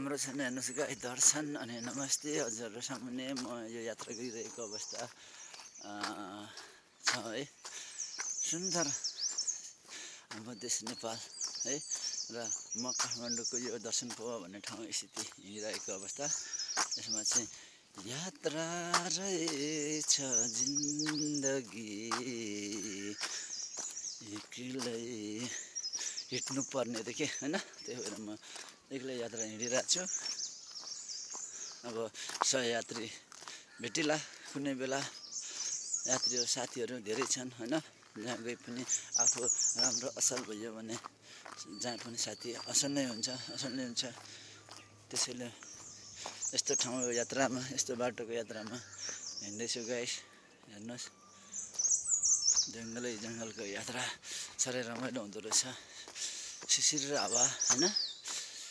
राम्रो छन् हेर्नुहोस् गाई दर्शन अनि नमस्ते हजुरहरू सामुन्ने म यो यात्रा गरिरहेको अवस्था छ है। सुन्दर हाम्रो देश नेपाल है र म काठमाडौँको यो दर्शन पोवा भन्ने ठाउँ स्थित हिँडिरहेको अवस्था। यसमा चाहिँ यात्रा रहेछ जिन्दगी एक्लै हिँड्नु पर्ने रे के हैन, त्यही भएर म एक्लै यात्रा हिँडिरहेको छु। अब सहयात्री भेटिला कुनै बेला, यात्रीहरू साथीहरू धेरै छन् हैन। जहाँ गए पनि आफू राम्रो असल भयो भने जहाँ पनि साथी असल नै हुन्छ। त्यसैले यस्तो ठाउँको यात्रामा, यस्तो बाटोको यात्रामा हिँड्दैछु गाइस। हेर्नुहोस् जङ्गलको यात्रा साह्रै रमाइलो हुँदो रहेछ। शिशिर हावा हैन,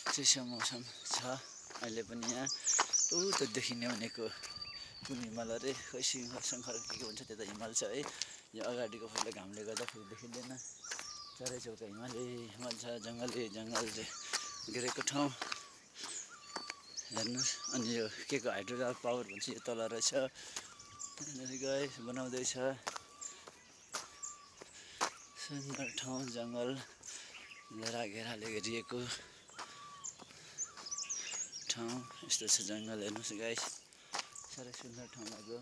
चिसो मौसम छ अहिले पनि यहाँ। त देखिने भनेको कुन हिमाल अरे, खै शङ्खर के भन्छ त्यता हिमाल छ है। यो अगाडिको फुलले घामले गर्दा फेरि देखिँदैन। चारैचौका हिमाल छ, जङ्गल चाहिँ घेरेको ठाउँ हेर्नुहोस्। अनि यो के को हाइड्रो पावर भन्छ यो तल रहेछ। गाइस बनाउँदैछ सुन्दर ठाउँ, जङ्गल घेराले घेरिएको ठाउँ यस्तो छ जङ्गल। हेर्नुहोस् गाइस साह्रै सुन्दर ठाउँ लाग्यो।